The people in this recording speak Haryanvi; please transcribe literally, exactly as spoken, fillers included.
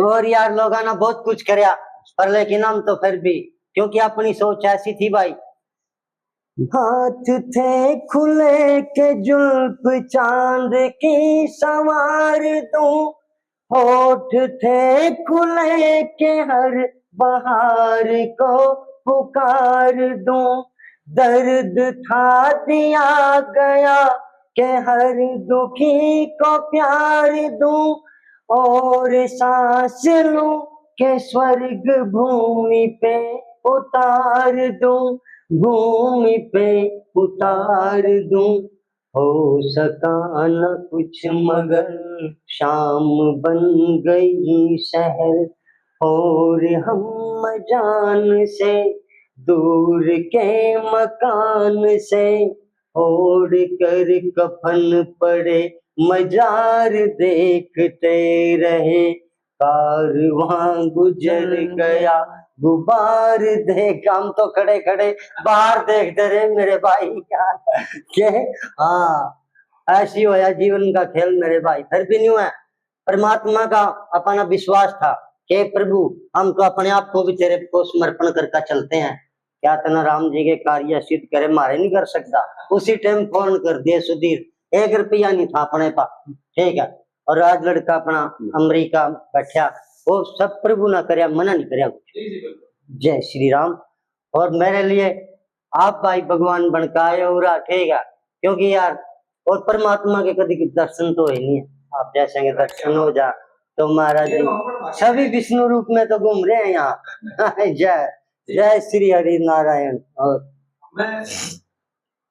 और यार, लोगां ने बहुत कुछ करया, पर लेकिन हम तो फिर भी, क्योंकि अपनी सोच ऐसी थी भाई। हाथ थे खुले के जुल्फ चांद की संवार दूं, होठ थे खुले के हर बहार को पुकार दूं। दर्द था दिया गया के हर दुखी को प्यार दूं, और सांस लूं के स्वर्ग भूमि पे उतार दूं, भूमि पे उतार दूं। हो सका न कुछ मगर शाम बन गई शहर, और हम अजान से दूर के मकान से ओढ़ कर कफन पड़े मजार देखते रहे। कारवां गुजर गया, गुबार देख, हम तो खड़े खड़े बाहर देखते रहे मेरे भाई। क्या के, हाँ, ऐसी होया जीवन का खेल मेरे भाई। फिर भी न्यू है, परमात्मा का अपना विश्वास था कि प्रभु, हम तो अपने आप को भी तेरे को समर्पण करके चलते हैं, क्या तने राम जी के कार्य सिद्ध करे, मारे नहीं कर सकता। उसी टाइम फोन कर दिए सुधीर, एक रुपया नहीं था अपने पास, ठीक है। और आज लड़का अपना अमेरिका बैठा, वो सब प्रभु ना करया, मना नहीं करया कुछ। जय श्री राम। और मेरे लिए आप भाई भगवान बन के आए हो, ठीक है, क्योंकि यार, और परमात्मा के कभी दर्शन तो है नहीं है, आप जैसे के दर्शन हो जा तो महाराज जी सभी विष्णु रूप में तो घूम रहे हैं यहाँ। जय, जय श्री हरि नारायण। और मैं